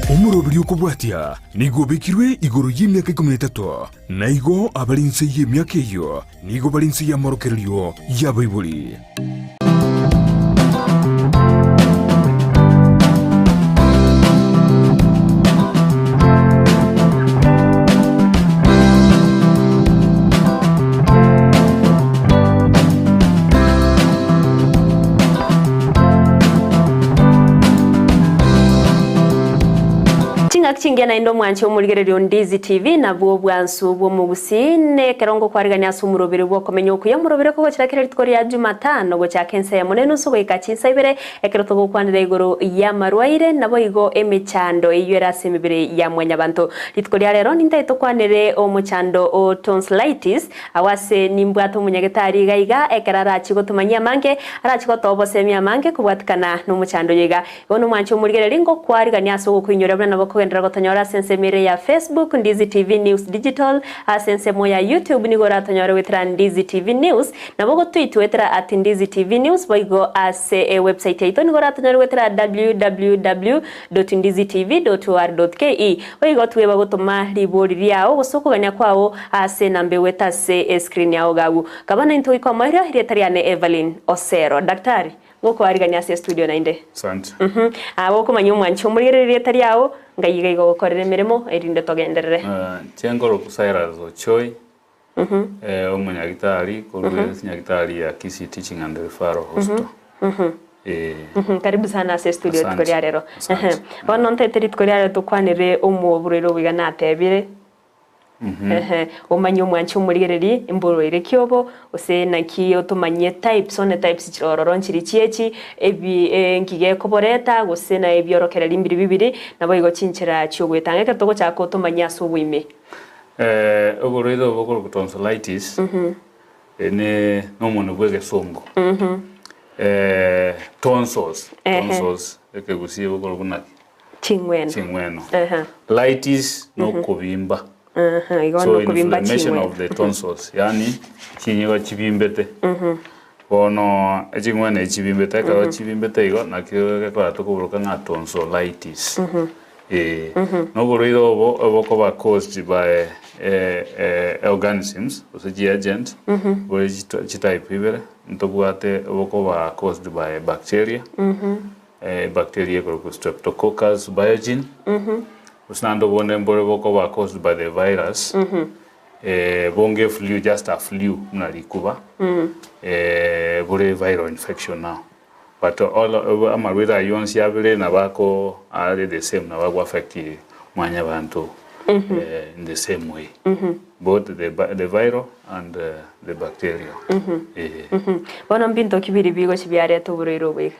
Omoroberi okobwatia nigo obekirwe igoro y'emiaka ikomi na etato, na igo abare inse y'emiaka eyio nigo bare inse y'amorokererio y'abaibori. Chingaki chingiya naende omwanche omorigereria o Ndizi TV nabwo obwansu bw'omogusii nekero ngokwarigania ase omorobere bw'okomenya okuya omorobere kogochira kera rituko ria Jumatano gochaka ensa eyemo na enusu goika chinsa ibere ekero togokwanera igoro y'amarwaire naboigo emechando eyio ere ase emebere ya mwanyabanto. Rituko ria rero nintae tokwanere omochando o tonsillitis Agwo ase nimbwate omonyagetari iga iga, ekero arachie gotomanyia amange, arachie gotoa obosemi amange kobwatikana nomochando oyo iga. Igo nomwanche omorigereria ngokwarigania ase ogokoinyoria buna nabo kogenderera gotonyora ase ensemo ere ya Facebook, Ndizi TV News Digital, ase ensemo ya YouTube nigo oratonyore goetera Ndizi TV News, nabo ogotweet goetera at Ndizi TV News, boigo ase ewebsite yaito nigo oratonyore goetera www. Ndizitv.or.ke. Boigo tweba gotoma ribori riao gose okogania kwao ase enamba egwete ase escreen yao gabu. Kaba naintwe goika omoerio, erieta riane Evelyn Osero. Daktari, ngokoarigania ase estudio naende. Asante. Mhm. Aa gokomanya omwanchi omorigereri erieta riao, ngai iga igo ogokorera emeremo erinde togenderere. Inche nkorokwa Cyrus Ochoi, omonyagitari korwa enyagitari ya Kisii Teaching and Referral Hospital. Eh. Karibu sana ase estudio rituko Asante. ria rero. Asante. Ehe. Bono ntaete rituko ria rero tokwanere omoborwaire obo iga natebire. Ehe. Omanye omwanche omorigereri mborwaire ki obo, gose naki otomanyie types one types chire ororo nchiri chiechi, ebi nki gekoboreta gose na ebiorokereri mbiri bibiri, naboigo chinchera chiogoetanga ekero togochaka otomanyie ase oboime. Oborwaire obo bokorokwa tonsillitis ne nomonwe bw'egesongo. Tonsils, tonsils ekegusii bokorokwa naki? Ching'weno. Ching'weno. Litis nokobimba. Igo So nokobimba inflammation ching'weno. of the tonsils, yaani chinyigo chibimbete. Bono eching'weno echi chibimbete, ekero chibimbete igo nakio gekogera tokoboroka ng'a tonsillitis. Ee, na oborwaire obo obokoba caused by organisms gose chiagent bore chitype ibere, ntobwate obokoba caused by bacteria, ebacteria ekorokwa streptococcus pyogenes, gose naende obonde mbore bokoba caused by the virus, bonge flu just a flu buna rikuba, bore viral infection now. But all amarwaire ayio onsi abere nabo ako are the same nabo ago affect mwanyabanto in the same way both the the viral and the bacterial eh. Bono mbinto ki biri bigochi biareta oborwaire obo iga?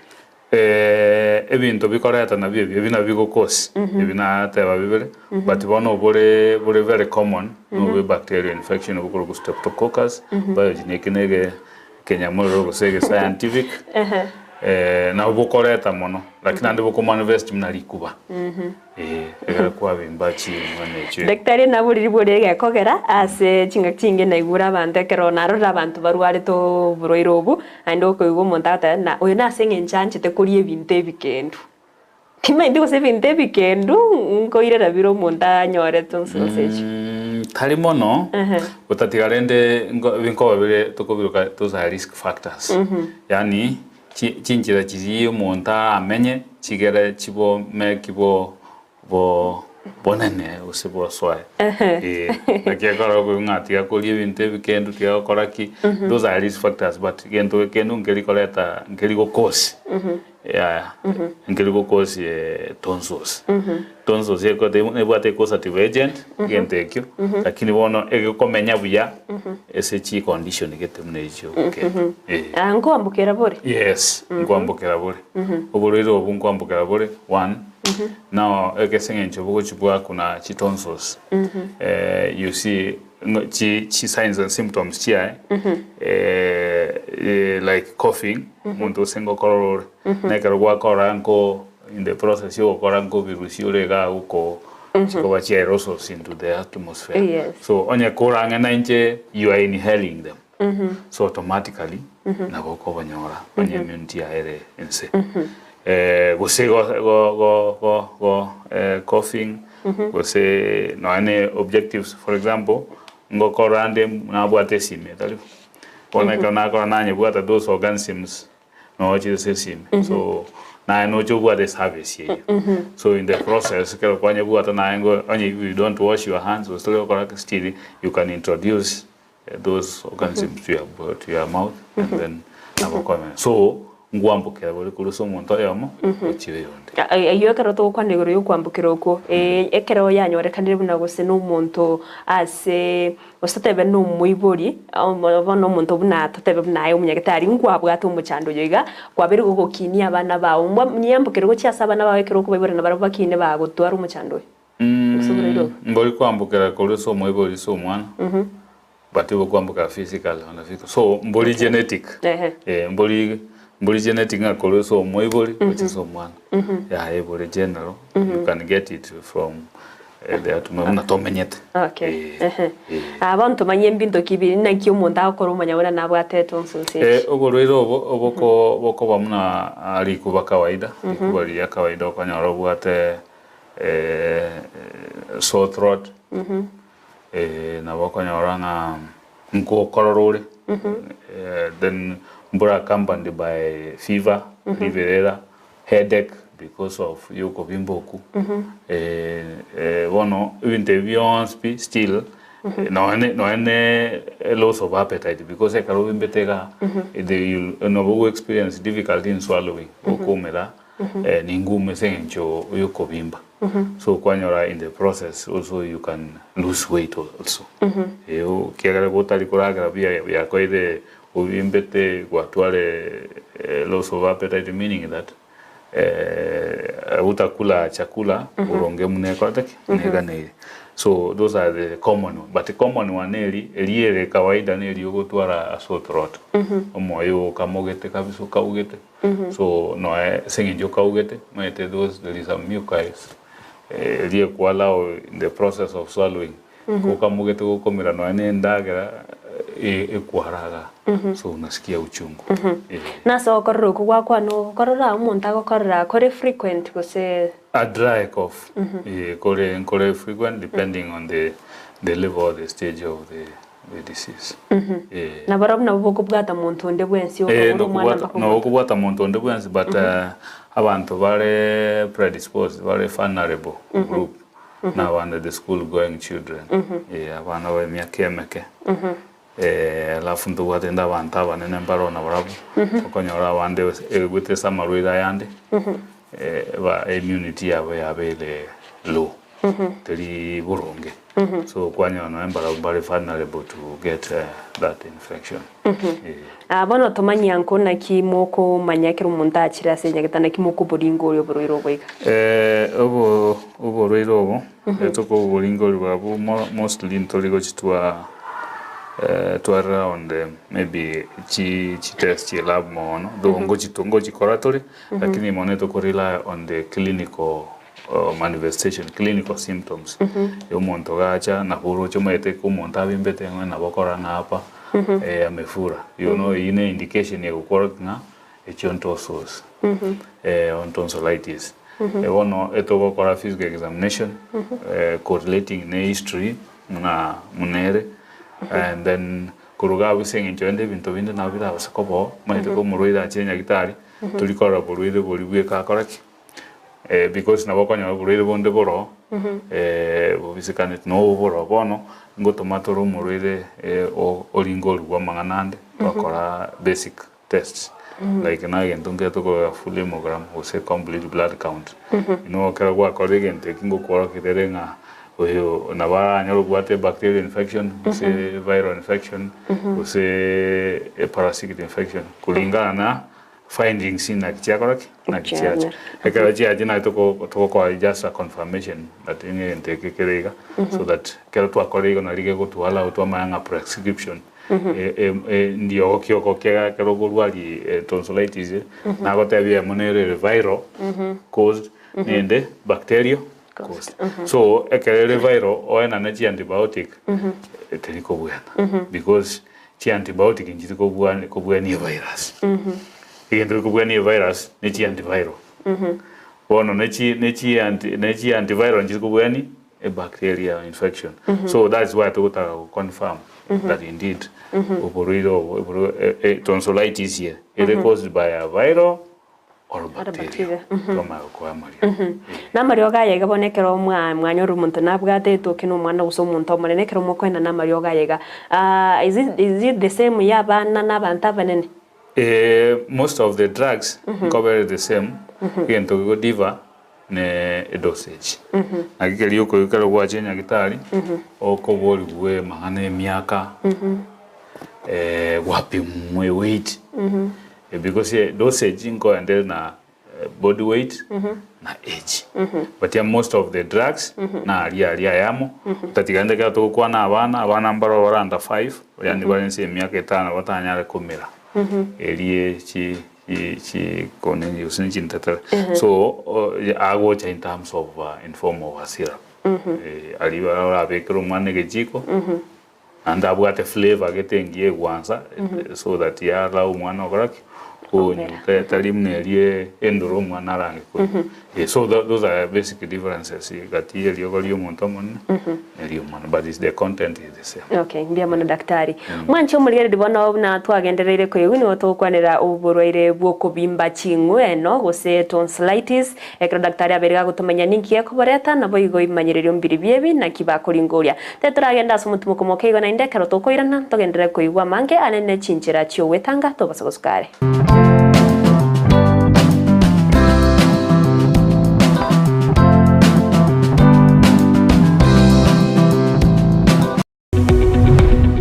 Ebinto bikoreta nabio ebi, ebi nabio bigo cause ebi nateba bibere but bono obore bore very common nobo bacterial infection obokorokwa streptococcus pyogenes eke nege Ekenyamorero gose egescientific nabo bokoreta mono lakini naende bokomanifest buna rikuba eh ekero kwabimba ching'ana echio. Daktari naboriri bore egekogera ase chingaki chinge naigure abanto ekero narorire abanto barwarete oborwaire obo naende okoigwa omonto agoteba ng'a oyo nase eng'encho anchete koria ebinto ebikendu. Timanyeti gose ebinto ebikendu nkoirera bire omonto anyore tonsonsi echio. Tari mono, gotatiga rende binkoba bire tokobiroka those are risk factors. Yaani chinchera chiria omonto aramenye chigere chibomeki bo bo bonene gose bosoe. Naki ekero okoigwa ng'a tiga koria ebinto ebikendu tiga gokora ki, those are risk factors but gento gekendu nkeri koreta nkeri go cause. Yaya, nkeri go cause tonsils. Tonsils ekote nebwate causative agent egento ekio, lakini bono egekomenya buya ase chi condition gete buna echio obokendu. Eh. Ah, nkoambokera bore? Yes, nkoambokera bore. Oborwaire obo nkoambokera bore, one, nao ase eng'encho bogochi bwakuna chi tonsils, you see ng'a chi chi signs and symptoms chiaye, like coughing, omonto gose ngokorora ore, na ekero gwakora nko in the process ya ogokora nkobirusia ore iga agwo chikoba chia aerosols into the atmosphere. Yes. So onye korang'e na inche you are inhaling them. So automatically nabo okobanyora onye immunity yaye ere inse. Gose go go go go go. coughing gose nonya ne objectives for example ngokora ande nabwate esime tari bo? Bono ekero nakora nanyebwata those organisms nonya chire ase esime so naye noche obwate eservice eyio so in the process ekero kwanyebwata naye ngo onye you don't wash your hands gose tori gokora ki still you can introduce those organisms to your, to your mouth and then nabo okomenya so ngwambokera bore korwa ase omonto oyomo gochia oyonde. Ayio ekero togokwana igoro y'okwambokera okwo, ekero yanyorekanire buna gose nomonto ase gose totebe nomoibori, bono omonto buna totebe buna aye omonyagetari nkwabwate omochando oyo iga, kwabeire gogokinia abana bao, mbwa nyambokere gochia ase abana bao ekero okobaibora nabarabwo bakine bagotwara omochando oyo. Gose oboraire obo. Mbori kwambokera korwa ase omoibori ase omwana, but obokwambokera physically on a physical so mbori genetic Ehe. eh, mbori mbori genetic ng'a korwa ase omoibori gochia ase omwana yaya ebore general you can get it from eh, the atmo buna tomenyete Okay. Eh, Ehe. eh. Ah, bono tomanye mbinto ki biri naki omonto agokora omanya buna nabwate tonsons echi. Eh, oborwaire obo oboko bokoba buna ah, rikuba kawaida rikuba riria kawaida okonyora obwate sore throat, nabo okonyora ng'a nkokorora ore, then mbora accompanied by fever, riberera, headache because of ya okobimba okwo, bono ebinto ebi bionsi pi still nonye nonye ne loss of appetite because ekero obimbete igaa, nabo ogo experience difficulty in swallowing, okoumera. Ningume ase eng'encho y'okobimba so kwanyora in the process also you can lose weight also ekiagera gotari koragera buya yakoire obimbete gwatware loss of appetite meaning that utakula chakula boronge buna ekorete ki buna eganeire so those are the common one but common one neri eri ere kawaida neri ogotwara a sore throat omoyo okamogete kabisa okaugete. So noe ase eng'encho okaugete, omanyete those there is some mucus eria ekwo allow in the process of swallowing, kokamogete gokomera nonya na endagera ekwara igaa, so unasikia uchungu eh. Nase ogokorora okwo gwakwana ogokorora omonto agokorora kore frequent gose? A dry cough eh kore nkore frequent depending on the the level or the stage of the the disease. Eh. Na barabwo nabo bokobwata monto onde bwensi Eh, okabora omwana nokobwata mpaka nabo omonto. okobwata monto onde bwensi but eh, abanto bare predisposed bare vulnerable group na abana the school going children eh, abana ba emiaka emeke eh, alafu ntobwate rende abanto abanene mbaro nabarabwo okonyora abande egwete ase amarwaire ayande eh, ba immunity yabo yabeire low teri boronge so kwanyora nonya mbarabwo mbare vulnerable to get that infection eh. Ah, bono tomanyie anko naki mokomanya ekero omonto achire ase enyageta naki mokoboringa oria oborwaire obo iga. Eh, obo oborwaire obo tokoboringa oria bwabwo mo- mostly ntori gochitwa twarora on the maybe chi chitest chie lab mono though ngochito ngochikora tore lakini mono toko rely on the clinical manifestation, clinical symptoms, omonto gacha nabo oroche omanyete ekero omonto abimbete ng'a nabo okora ng'a apa amefura, you know eywo ne indication egokorokia ng'a echio ntonsils tonsillitis. Bono etogokora physical examination correlating ne history buna buna ere and then koruga abwo ase eng'encho rende ebinto binde nabo birabase koba oo, omanyete ko omorwaire achire nyagetari tori korora borwaire boria bweka akora ki. Because nabo okonyora oborwaire bonde boroo bobisekaneti na obo boroo bono ngotoma tore omorwaire oringe origwe amang'ana ande twakora basic tests like na egento nkere tokoroka full hemogram gose complete blood count. Inwe ekero gwakorire egento eki ngokworokia ere ng'a oyo nabo aranyore obwate bacterial infection gose viral infection gose parasitic infection kulingana na Findings naki chiakora ki? Naki chiacha. Ekero chiacha naki toko togokora just a confirmation that ng'a egento eke kere iga so that ekero twakorire igo nari gegotuallow twamanya ng'a prescription ndiogo kioko kiaga ekero okorwari tonsillitis nagotebia eyemo nere ere viral caused nende bacterial caused. So ekero ere viral oenane chiantibiotic teri kobwena because Chiantibiotic nchiri kobwania evirus. Egento gekobwania evirus ne chiantiviral. Bono ne chi ne chi anti ne chi antiviral nchiri kobweni e bacteria infection. So that's why togotaka go confirm that indeed oborwaire obo oborwa e tonsillitis eye ere caused by a viral or bacteria. Twamanya gokoa amariogo. Na amariogo aya iga bono ekero mwa mwanyorire omonto nabwate etoke na omwana gose omonto omonene ekero mokoenda na amariogo aya iga is it is it the same ya abana na abanto abanene? Most of the drugs nkoba ere the same, egento gego differ ne edosage. Naki keria okoigwa ekero gwachire nyagitari, okoborigwe amang'ana ya emiaka, gwapimwa eweight, because dosage nkoenda ere na body weight na age. But most of the drugs na aria aria ayamo, otatiga rende ekero togokwana abana, abana mbaro bare under five, yaani bare inse ya emiaka etano batanyare komera erie chi chi chi konini gose ne chintetere. So agocha in terms of in form of a syrup. Aria orabekere omwana egechiko. Naende abwate flavour gete engiya egwansa so that yallow omwana okora ki? Onywa tari buna eria endoro omwana arange konywa. So those are basic differences gati ya eriogo ria omonto omonene na eria omwana but the content is the same. Okay, mbuya mono daktari. Mwanche omorigereria bono buna twagendereire koigwa nigo togokwanera oborwaire bw'okobimba ching'weno gose tonsillitis. Ekero daktari abeire gagotomanya ninki gekoboreta, naboigo ebimanyererio mbiribio ebi, naki bakoringoria. Tetoragende ase omotimoko moke igo naende ekero tokoirana, ntogenderere koigwa amange ane ne chinchera chi'ogwetanga tobasa gosuka are.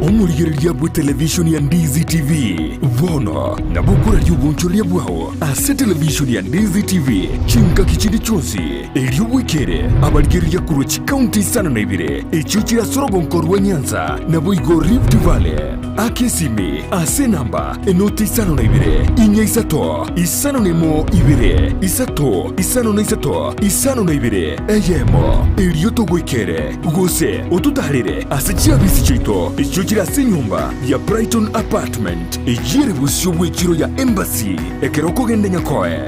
Omorigereria bw'etelevishoni ya Ndizi TV bono nabo okoraria obonchoreria bwao ase televishoni ya Ndizi TV chingaki chinde chionsi, erio bwekere abarigereria korwa chikaunti isano na ibere echio chire ase orogonko rwa Nyanza naboigo Rift Valley. Aka esimi ase enamba enoti isano na ibere, inya isato, isano na emo ibere, isato, isano na isato, isano na ibere, eyemo, erio togoikere. Gose ototaarere ase chiabisi chiaito echio chire ase enyomba ya Brighton Apartment, eyio ere bosio bw'echiro ya Embassy, ekero okogenda Nyakoe.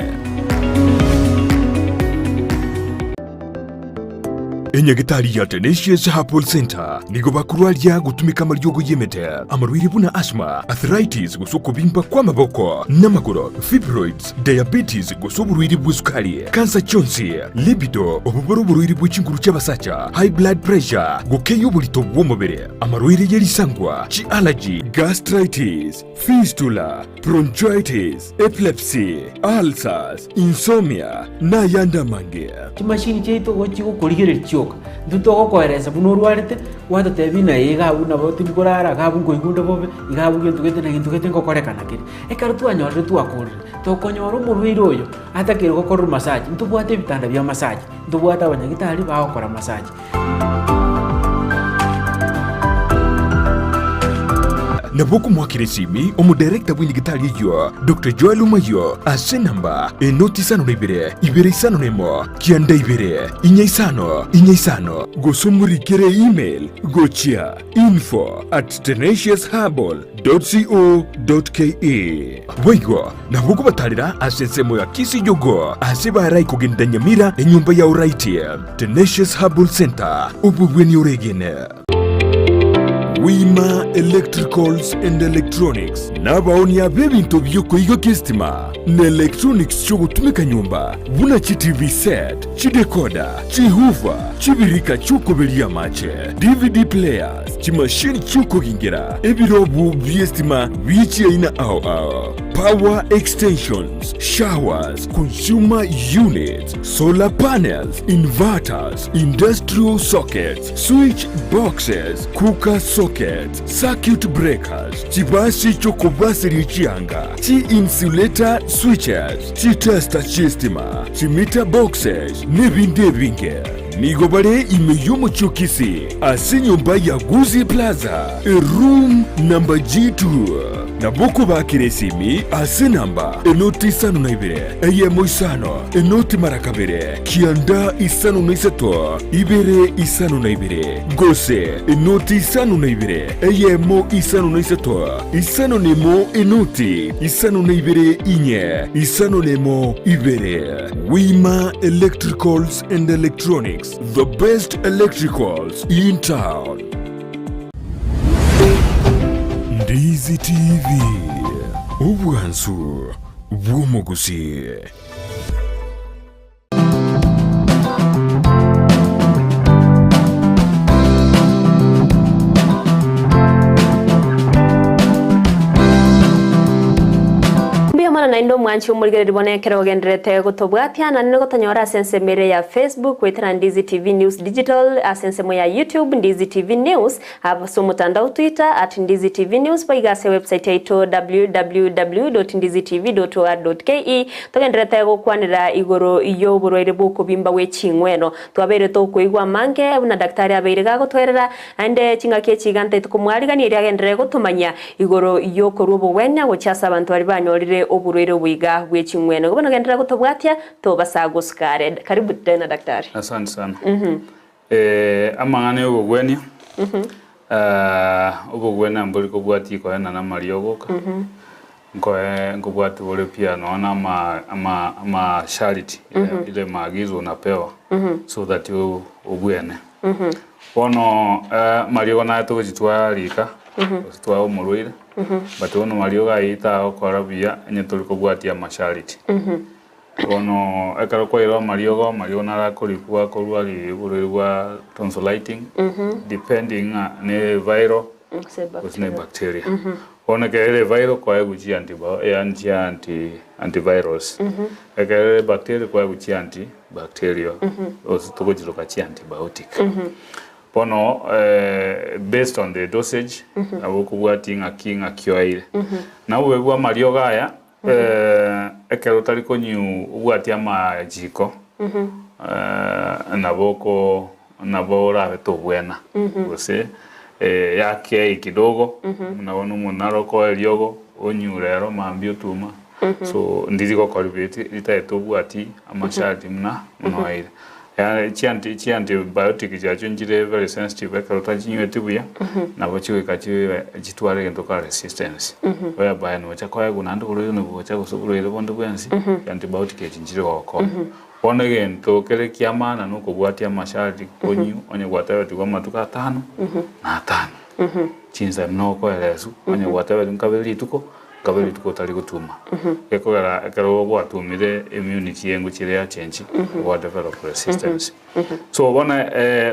Enyagetari ya Tenacious Herbal Centre nigo bakorwaria gotumeka amariogo y'emete, amarwaire buna asthma, arthritis gose okobimba kw'amaboko n'amagoro, fibroids, diabetes gose oborwaire bw'esukari, kansa chionsi, libido, obwo bore oborwaire bwe chinguru chi'abasacha, high blood pressure, gokeyia oborito bw'omobere, amarwaire ye risangwa, chi'allergy, gastritis, fistula, bronchitis, epilepsy, ulcers, insomnia, na ayande amange. Chimashini chiaito igo chigokorigereria chioka, intwe togokoeresa buna orwarete, gwatotebia ng'a ee iga abwo nabo tindi korara, iga abwo nkoigwa onde bobe, iga abwo gento gete na gento gete ngokorekana kere. Ekero twanyorire twakorire, tokonyora omorwaire oyo atakeire gokorerwa massage, ntobwate ebitanda bia massage, ntobwate abanyagitari bagokora massage. Nabo okomoakera esimi omodirector bw'enyagitari eyio, Doctor Joel Omayio, ase enamba enoti isano na ibere, ibere isano na emo, kianda ibere, inya isano, inya isano, gose omorikere email gochia info at tenaciousherbal .co.ke. Boigo nabo okobatarera ase ensemo ya Kisijogo ase barai kogenda Nyamira enyomba ya Oraiti, Tenacious Herbal Center, obobweni oregene. Wima Electricals and Electronics nabaonia b'ebinto bi'okoigokia esitima na electronics chi'ogotumeka nyomba buna chi TV set, chidecoder, chihoofer, chibirika chi'okoberia amache, DVD players, Chimashini chi'okogingera ebirobu bi'estima bie chiaina ao ao, power extensions, showers, consumer units, solar panels, inverters, industrial sockets, switch boxes, cooker sockets, circuit breakers, chibasi chi'okobaseria chianga, chi-insulator switches, chitester chi'estima, chimeter boxes, nebinde ebinge. Nigo bare ime y'omochie o Kisii ase enyomba ya Gusii Plaza, eroom number G2. Nabo okobakera esimi ase enamba enoti isano na ibere, eyemo isano, enoti mara kabere, kianda isano na isato, ibere isano na ibere, gose enoti isano na ibere, eyemo isano na isato, isano na emo enoti isano na ibere inye, isano na emo ibere. Wima Electricals and Electronics, the best electricals in town. Ndizi TV, obwansu bw'omogusii. Mbuya mono naende omwanchi omorigereria bono ekero ogendererete gotobwatia naende nigotonyora ase ensemo ere ya Facebook goetera Ndizi TV News Digital ase ensemo ya YouTube Ndizi TV News ase omotandao Twitter at Ndizi TV News boigo ase website yaito www.ndizitv.or.ke togendererete gokwanera igoro y'oborwaire bw'okobimba gwe ching'weno twabeire tokoigwa amange buna daktari abeire gagotwerera Naende chingaki echi iga ntaete komwarigania erio agenderere gotomanyia igoro y'okorua obogwenia gochia ase abanto baria banyorire oborwaire obo iga bwe ching'weno. Igo bono genderera gotobwatia, tobasa gosuka are. Karibu tena daktari. Asante sana. Amang'ana y'obogwenia, obogwenia mbori kobwatia koena na amariogo oka, nkoe nkobwatia bore pia nonya na ama ama amashariti ile maagizo unapewa so that obwene. Bono amariogo naye togochia twarika, gose twaa omorwaire, but bono mariogo ayio tagokora buya onye tori kobwatia amashariti. Bono ekero kwairwa amariogo, amariogo naro akorikwa akorwa oborwaire bwa tonsilliting, depending ng'a ne viral gose ne bacteria. Bono ekero ere viral kwaegwa chi antibi yaani chi anti antivirals, ekero ere bacteria kwaegwa chi anti bacterial gose togochiroka chi antibiotic. Bono based on the dosage nabo okobwatia ng'aki ng'aki oeire. Na obobe bwa amariogo aya ekero otari konywa obwati amachiko nabo oko nabo orabe tobwena gose yakei kidogo buna bono omonto naro okoa eriogo onywe rero mambia otuma so ndiri gokora buya ritagete obwati amasharti buna buna oeire. Yaani chianti chiantibiotic chiachio nchire very sensitive ekero otachinyweti buya nabo chigoika chibe chitware egento ka resistance whereby nocha koegwa naende oborwaire nobogocha gose oborwaire bonde bwensi antibiotic echi nchiri gogokonya. Bono egento kere kia maana nokobwatia amasharti konywa onye gwatebetigwe amatuko atano na atano chinsa nokoereswa onye gwatebetigwe nkabere rituko Nkabe rituko otari gotuma. Gekogera ekero gwatumire immunity yengo chiria yachenchi gwa develop resistance. So bono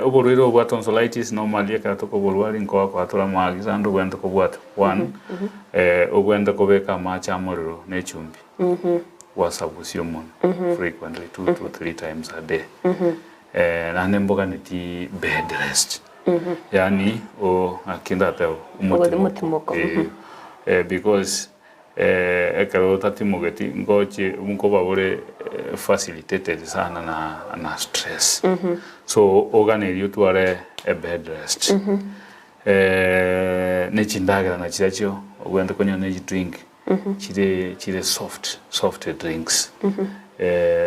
oborwaire obo bwa tonsillitis normally ekero tokoborwari nkoa kwatora amaagizo ande obwenerete kobwata. One, obwenerete kobeka amache amorero na echumbi gwasabusia omonwe frequently two to three times a day. Naende mboganeti bed rest. Yaani o ng'aki ndatebe omotimoko Omotimoko, eh, eh, because ekero otatimogeti ngochi nkoba bore facilitated sana na na stress so oganerie otware a bed rest ne chindagera nachirachio obwenerete konywa ne chidrink chire chire soft soft drinks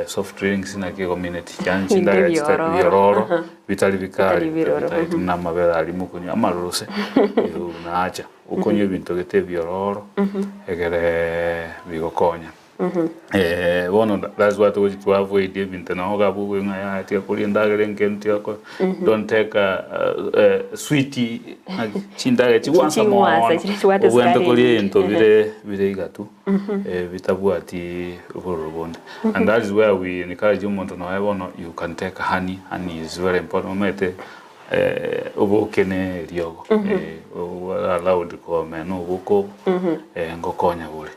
soft drinks naki egomineti yaani chindagera chitari Ebiororo. biororo bitari bikari Bitari biroro, bitari buna amabere aria mokonywa amaroro se naacha okonywa ebinto gete ebiororo egere bigokonya. Bono that's why togochi to avoid ebinto nabo okabu okoigwa ng'a yaya tiga koria endagera enkendu tiga ko don't take sweet ng'aki chindagera chigwansa Chigwansa, moono chiria chibwate obwenerete esukari koria enyinge. ebinto bire bire igatu bitabwati obororo bonde and that is where we encourage omonto nonya bono you can take honey, honey is very important omanyete Oboke ne eriogo ore allowed komena oboke obo ngokonya bore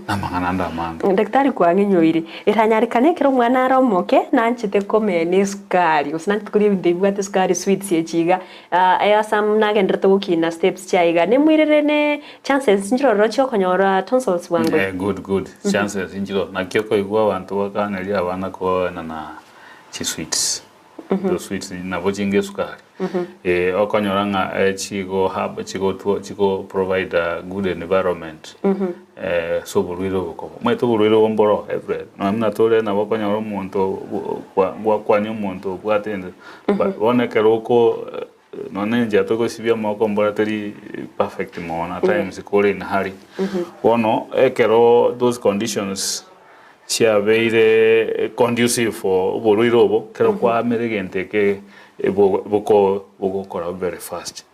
namang'ana ande amange. Daktari kwang'inyoire, eranyarekane ekero omwana are omoke nanchete komena esukari gose nanchete koria ebinto ebibwate esukari sweets echi iga ase nagenderete gokina steps chiaye iga nemoirere ne chances nchire ororo chiokonyora tonsils bwango iga? Good good chances nchire ororo naki okoigwa abanto bakaneria abana koenana chisweets. Those sweets nabo chinga esukari. Eh, okonyora ng'a eh, chigo hub chigotwo chigo provide a good environment eh, ase oborwaire obo koba. Omanyete oborwaire obo mboro everywhere. Nonya buna tore nabo okonyora omonto gwakwania omonto obwate ende but bono ekero oko nonya enchera togosibia amaboko mbora teri perfect mono at times kore in a hurry. Bono ekero those conditions chiabeire conducive for oborwaire obo, ekero kwamera egento eke boko bogokora very fast.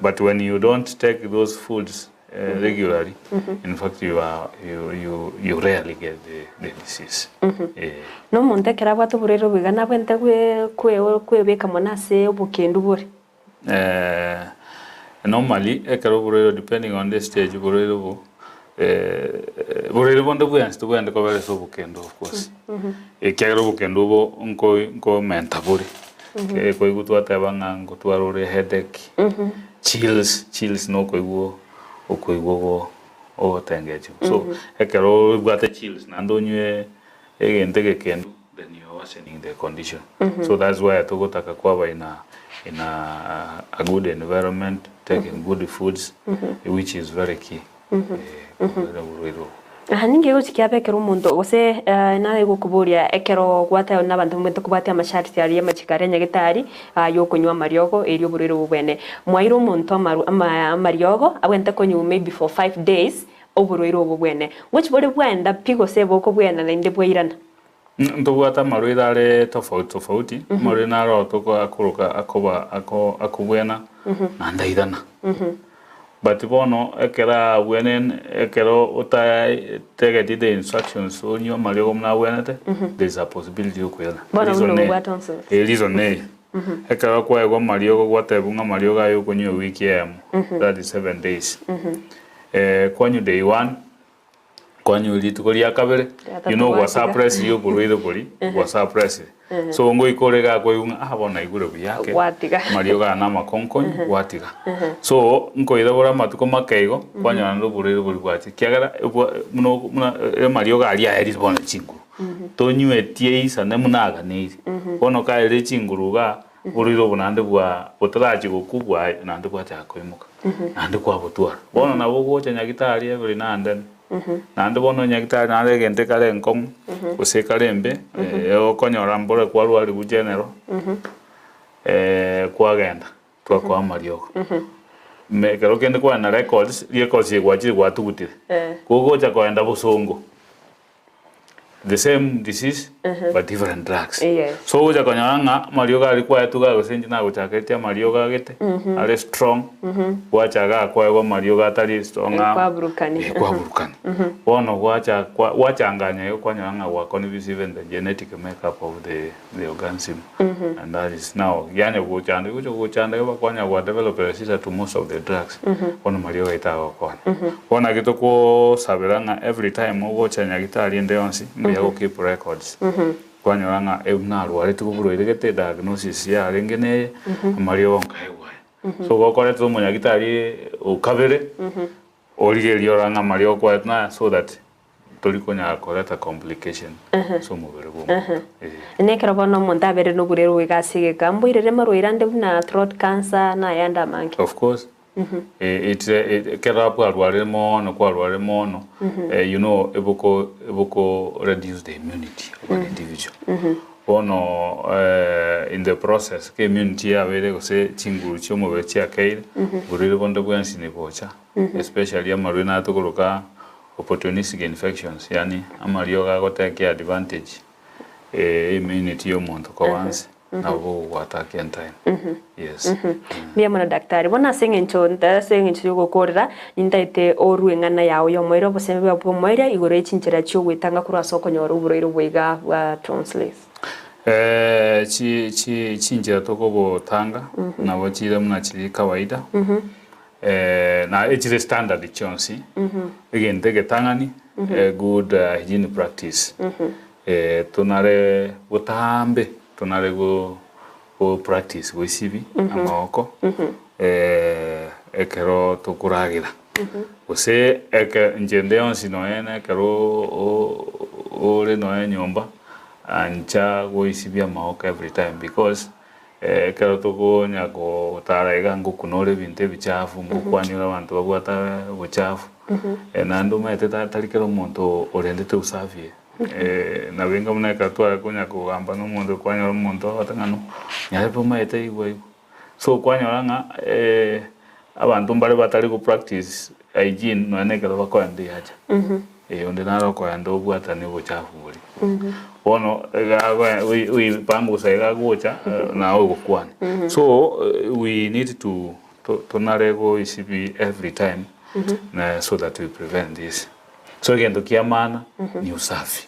But when you don't take those foods regularly, in fact you are you you you rarely get the the disease. Eh. Na omonto ekero abwate oborwaire obo iga nabwenerete gwe kwe kwebeka mono ase obokendu bore? Normally ekero oborwaire depending on the stage oborwaire obo borwaire bonde bwensi tobwenerete kobera ase obokendo of course ekiagera obokendo obo nko nkomenta bore koigwa twateba ng'a ngotwara ore headache, chills, chills nokoigwa okoigwa ogo ogotengechiwa so ekero obwate chills naende onywe egento egekendu then you are worsening the condition so that's why togotaka kwaba in a in a a good environment taking good foods which is very key eh oborwaire obo. Aha ninki egochi kiaba ekero omonto gose nare gokoboria ekero gwateba buna abanto mbabwate kobwatia amasharti aria amachiko aria nyagetari yokonywa amariogo erio oborwaire obo bwene. Mwaire omonto amaru ama amariogo abwenerete konywa maybe for 5 days Oborwaire obo bwene ngochi bore bwaenda pi gose bokobwena naende bwairana? Ntobwate amarwaire are tofauti tofauti, amarwaire naro toko akoroka akoba ako akobwena naende airana. But bono ekero abwene ekero otategeti the instructions onywe amariogo buna abwenete, there is a possibility ya okoirana. Bono Reason buna neye, obwate onsi. eh reason neye, ekero kwaegwa amariogo gwatebiwa ng'a amariogo aya okonywa ewiki eyemo, that is 7 days. Kwanywa day one, kwanywa rituko ria kabere, you know gwa suppress oborwaire boria, gwa suppress. So ngoika ore iga koigwa ng'a ah bono naigure buya ake, Gwatiga. amariogo aya na amakonkonyu, gwatiga. So nkoira bore amatuko make igo, kwanyora naende oborwaire boria bwachire ekiagera ebwa buna buna amariogo aria aerire bono chinguru, tonywetie isane buna aganeirie, bono kaerire chinguru igaa. Oborwaire obo naende bwa botarachi gokwa bwaye naende bwachaka koimoka, naende kwabotwara. Bono nabo ogocha nyagitari every now and then, naende bono nyagitari naende egento ekare enkong'u, gose ekare embe, okonyora mbore kwarwarigwe general, kwagenda twakoa amariogo. Me ekero kende kwagenda records, records eye gwachire gwatugutire, kogocha kogenda bosongo. the same disease but different drugs. Yes. So ogocha konyora ng'a amariogo aria kwaetwe gose inche nagochaketie amariogo agete are strong, gwacha igaa kwaegwa amariogo atari strong ng'a Kwaburukania. eh, kwaburukania. Bono gwacha kwa gwachanganya igo kwanyora ng'a gwa confuse even the genetic makeup of the the organism and that is now yanya gochanda gocha gochanda igo kwanya gwa develop resistance to most of the drugs bono mariogo aito agokonya. Bono naki tokosabera ng'a every time ogocha nyagitari ende yonsi mbuya go keep records kwanyora ng'a eh narwareti oborwaire gete diagnosis yarenge neye amariogo nkaegwa aya. So gokoretera omonyagitari okabere origereria orore ng'a amariogo kwaetwe naya so that Tori konyara koreta complication ase omobere bw'omonto. Eh. Nekero bono omonto abeire noborwaire goika ase egeka, mboirere marwaire ande buna throat cancer na ayande amange. Of course. Eh, it's a, it, ekero abwarwarire mono kwarwarire mono eh, you know eboko eboko reduce the immunity of an individual. Bono eh, in the process ke immunity yabeire gose chinguru chi'omobere chiakeire, oborwaire bonde bwensi nibocha especially amarwaire natokoroka Opportunistic infections, yaani amariogo agotake advantage immunity ya omonto koba nse nabo bogogwataka entime. Yes. Mbuya mono daktari. Bono ase eng'encho ase eng'encho yogokorera, nintaete orue eng'ana yao y'omoerio obosemi bwao bw'omoerio igoro ye chinchera chi'ogoetanga korwa ase okonyora oborwaire obo iga bwa tonsils. Chi chi chinchera tokobotanga nabo chire buna chiri kawaida. Na echire standard chionsi, egento egetang'ani, good hygiene practice, tonare botambe tonare go go practice goisibi amagoko ekero tokoragera, gose eke inche ende yonsi nonya na ekero ore nonya nyomba, ancha goisibia amagoko every time because. Ekero tokonya gotara iga ngokuna ore ebinto ebichafu, ngokwania ore abanto babwate obochafu, naende omanyete tari kera omonto orendete usafi eye. Nabo inga buna ekero tware konya kogamba na omonto kwanyora omonto ogoteba ng'a no nyarepe omanyete igwa igwa. So kwanyora ng'a abanto mbare batari go practice hygiene nonya na ekero bakoenda ehaja. Onde naro okoenda obwatani obochafu boria. Bono iga oipangusa iga agocha naye ogokwana. So we need to tonare goisibi every time so that we prevent this. So egento kia maana ni usafi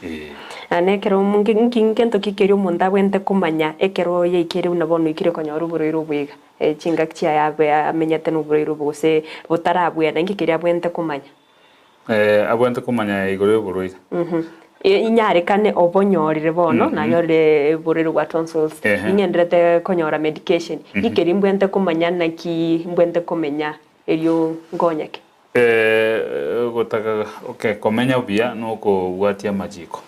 eeh. Na ekero nki ngento ki keria omonto abwenerete komanya ekero yaikire buna bono oikire konyora oborwaire obo iga? Chingaki chiaye abe amenyete noborwaire obo gose botarabwena, inki keria abwenerete komanya? Abwenerete komanya igoro y'oborwaire. Inyarekane obonyorire bono, nanyorire oborwaire bwa tonsils, ning'enderete konyora medication, inki keria mbwenerete komanya naki mbwenerete komenya erio nkonyeke? Gotaka okay, komenya buya nokobwatia amachiko.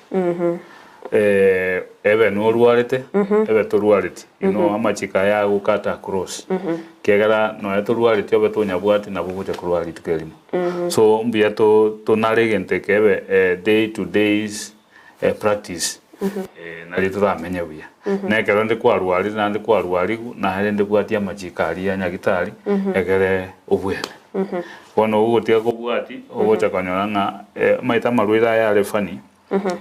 Ebe norwarete, ebe torwareti, you know amachiko aya agokata across. Ekiagera nonya torwareti obe tonyabwati nabo ogocha korwara rituko erimo. So mbuya to tonare egento eke ebe day to days practice nario toramenye buya. Na ekero rende kwarwarire naende kwarwarigwe naye rende bwatia amachiko aria ya nyagitari egere obwene. Bono ogotiga kobwatia ogocha konyora ng'a omanyete amarwaire aya are funny,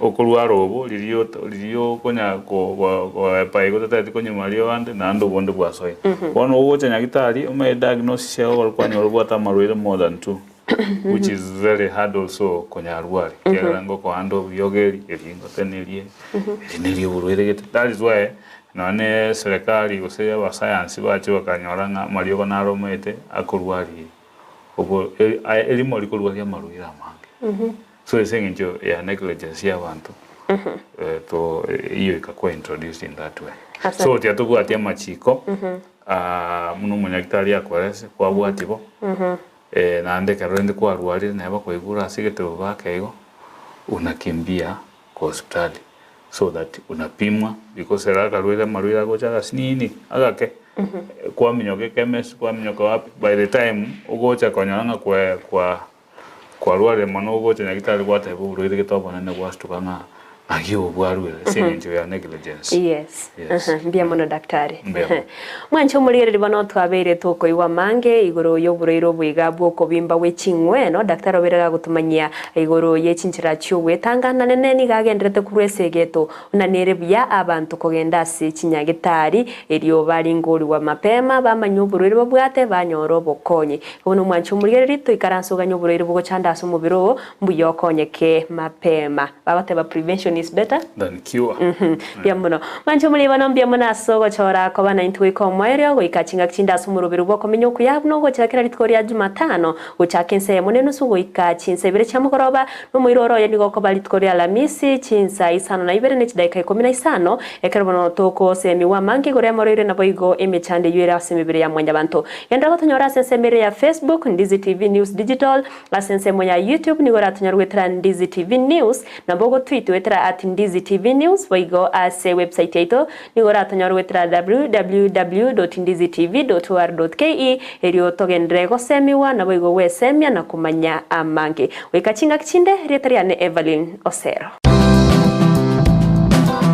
okorwara obo riria ot riria okonya ko go goepa igo totageti konywa mariogo ande naende obonde bwasoire. Bono ogocha nyagitari omanye diagnosis yago kwanyora obwate amarwaire more than two. which is very hard also konyarwari ekiagera ngokoanda obuyoga eri eri ngotena erie eri neri oborwaire gete that is why nonya ne serikali gose abasayansi bache bakanyora ng'a amariogo naro omanyete akorwari obo aya erimo rikorwaria amarwaire amange so ase eng'encho ya negligence ya abanto to eyio ekakuwa introduced in that way so tiga tobwati amachiko buna omonyagitari akoerese kwabwati bo. Naende ekero rende kwarwarire naye bakoigure ase egetebo bake igo, unakimbia kwa hospitali so that unapimwa because ere akarwaire amarwaire agocha agasinini agake, kwaminyoka ekemest kwaminyoka wapi, by the time ogocha konyora ng'a kwa kwa kwarwarire mono ogocha nyagetari gwateba oborwaire gete obonene gwasituka ng'a Naki obwarwire ase engencho ya negligence. Yes. Yes. Aha, mbuya mono daktari. Mbuya mono. Mwanche omorigereria bono twabeire tokoigwa amange igoro y'oborwaire oboiga bw'okobimba gwe ching'weno. Daktari obeire gagotomanyia igoro ye chinchera chi'ogwetanga na nene nigo agenderete korwa ase egeto buna nere buya abanto kogenda ase chinyagetari erio baringorigwa mapema bamanye oborwaire babwate banyore obokonyi. Bono mwanche omorigereria toikaranse oganye oborwaire bogochanda ase omobere oo Mbuya okonyeke mapema. Bagoteba prevention is better Than cure. Mbuya mono. Mwanche omoriri bono mbuya mono ase ogochora koba naintwe goika omoerio, goika chingaki chinde ase omoroberi bw'okomenya okuya buna ogochira kera rituko ria Jumatano, gochaka ensa eyemo na enusu goika chinsa ibere chia mogoroba, na omoiro ore oye nigo okoba rituko ria Alamisi, chinsa isano na ibere ne chidaeka ikomi na isano, ekero bono togosemigwa amange igoro y'amaroire naboigo emechando eyio ere ase emebere ya mwanyabanto. Genderera gotonyora ase ensemo ere ya Facebook, Ndizi TV News Digital, Ase ensemo ya YouTube nigo oratonyore goetera Ndizi TV News, nabo ogotweet goetera at Ndizi TV News, boigo ase website yaito nigo oratonyore goetera www dot ndizitv dot or dot ke erio togenderere gosemigwa naboigo gwesemia na komanya amange. Goika chingaki chinde, erieta riane Evelyn Osero.